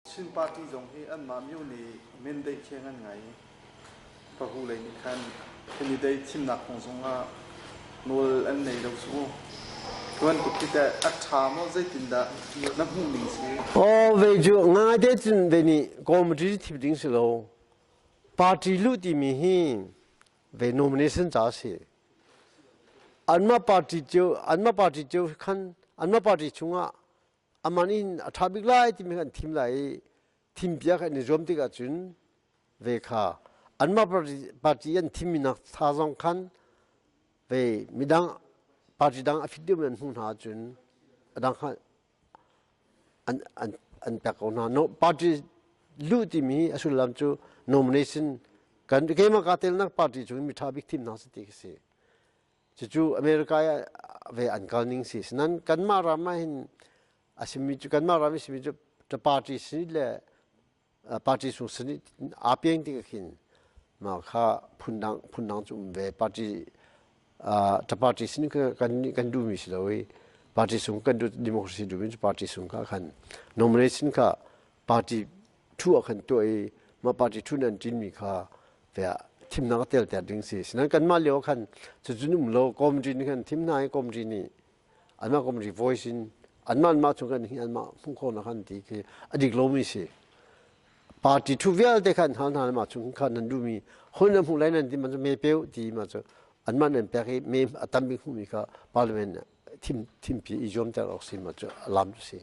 Chin party zong hi anmah myo nih mandate khi an ngai. Pahu lei nih khan candidate thimnak kong zongah nawl an nei lo cu. Tuan tuk hi teh a ṭha maw zeitindah na hmuh ning si? Aw ve cu ngaite cun ve nih committee thim ding si lo. Party luh timi hi ve nomination ca si. Anmah party cu anmah party cu khan anmah party chungah aman in a ṭha bik lai timi kha an thim lai i thimpiak an i zuam tik ahcun ve kha anmah party an thimmi nak tha zong khan ve midang party dang a fit deuhmi an hmuh hna ahcun a dang kha an an an pek ko hna. No, party luh timi a sullam cu nomination kan keimah kaa telnak party chung mi ṭha bik thim hna si ti khi si. Cucu America ah ve an kal ning si. Sinan kanmah ram ah hin a simi cu kanmah ram i simi cu party si le party sung sini aa piang tik khin mah kha phundang phundang cu um ve party ta party sin kan kan duhmi si lo i party sung kan duh democracy duhmi cu party sung kha khan nomination kha party thu ah khan tuah i mah party thu nan ṭinmi kha thimnak a telter ding si. Sinan kanmah lio khan cucun um lo committee nih khan thim hna i committee nih anmah committee voice in anmah anmah chung kan hi anmah hmuh khawhnak kan ti khi a dik lomi si. Party thu vialte khan hal hna mah chung khan nan duhmi hon nan hmuh lai nan ti man cu me peu ti ma cu anmah nan pek i me a tam bik hmuhmi kha parliament thim thimpi i zuamter awk si ma cu a lam cu si.